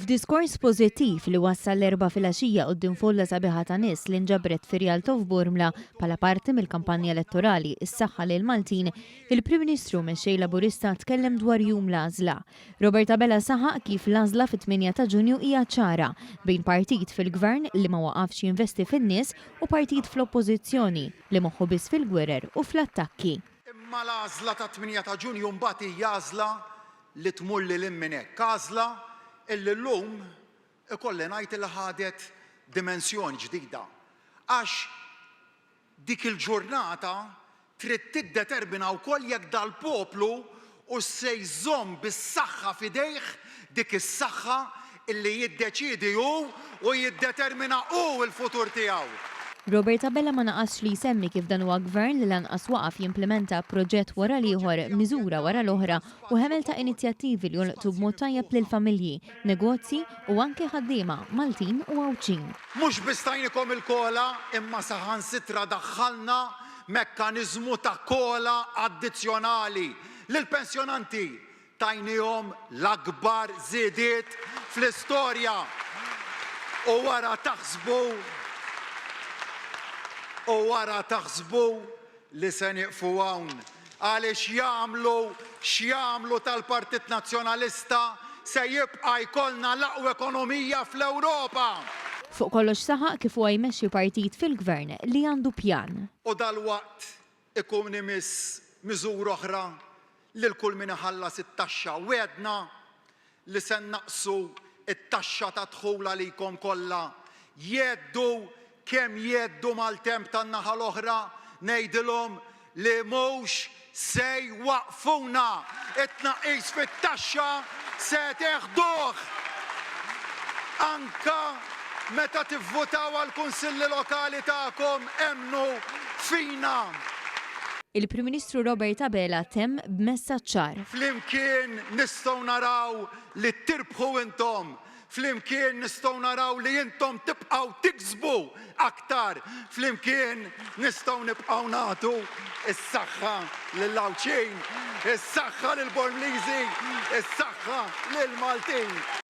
F'diskors pożittiv li wassal l-Erbgħa filgħaxija quddiem folla sabiħa ta' nies li nġabret fi Rialto f'Bormla bħala parti mill-kampanja elettorali Is-Saħħa lill-Maltin, il-Prim Ministru u Mexxej Laburista tkellem dwar Jum l-Għażla. Robert Abela saħaq kif l-għażla fit-8 ta' Ġunju hija ċara, bejn partit fil-Gvern li ma waqafx jinvesti fin-nies u partit fl-Oppożizzjoni li moħħu biss fil-gwerer u fl-attakki. Imma l-għażla tat-8 ta' Ġunju mbagħad hija għażla li tmur lil hinn minn hekk, għażla illi llum ikolli ngħid illi ħadet dimensjoni ġdida. Għax dik il-ġurnata trid tiddetermina wkoll jekk dal-poplu hux se jżomm bis-saħħa f'idejh dik is-saħħa illi jiddeċiedi hu u jiddetermina hu l-futur tiegħu. Robert Abela ma naqasx li jsemmi kif dan huwa Gvern li lanqas waqaf jimplimenta proġett wara l-ieħor, miżura wara l-oħra u ħemel ta' inizjattivi li jolqtu b'mod tajjeb lill-familji, negozji u anke ħaddiema Maltin u Għawdxin. Mhux biss tajnikom il-COLA imma saħansitra daħħalna mekkaniżmu ta' COLA addizzjonali lill-pensjonanti Tajniehom l-akbar żiediet fl-istorja u wara taħsbu u wara taħsbu li se nieqfu hawn għaliex jagħmlu x'jagħmlu tal-Partit Nazzjonalista se jibqa' jkollna l-aqwa ekonomija fl-Ewropa. Fuq kollox saħaq kif huwa jmexxi partit fil-Gvern li għandu pjan. U dalwaqt ikun imiss miżura oħra lil kull min iħallas it-taxxa. Wegħdna li se nnaqqsu t-taxxa tad-dħul għalikom kollha. Jgħeddu kemm jgħeddu maltemp tan-naħa l-oħra, ngħidilhom li mhux se jwaqqfuna. It-tnaqqis fit-taxxa se teħduh anke meta tivvutaw għall-kunsilli lokali tagħkom, emmnu fina. Il-Prim Ministru Robert Abela temm b'messaġġ ċar. Flimkien nistgħu naraw li tirbħu intom. Flimkien nistgħu naraw li intom tibqgħu tiksbu aktar. Flimkien nistgħu nibqgħu nagħtu s-saħħa lill-Għawdxin, is-saħħa lill-Bormliżi, is-saħħa lill-Maltin.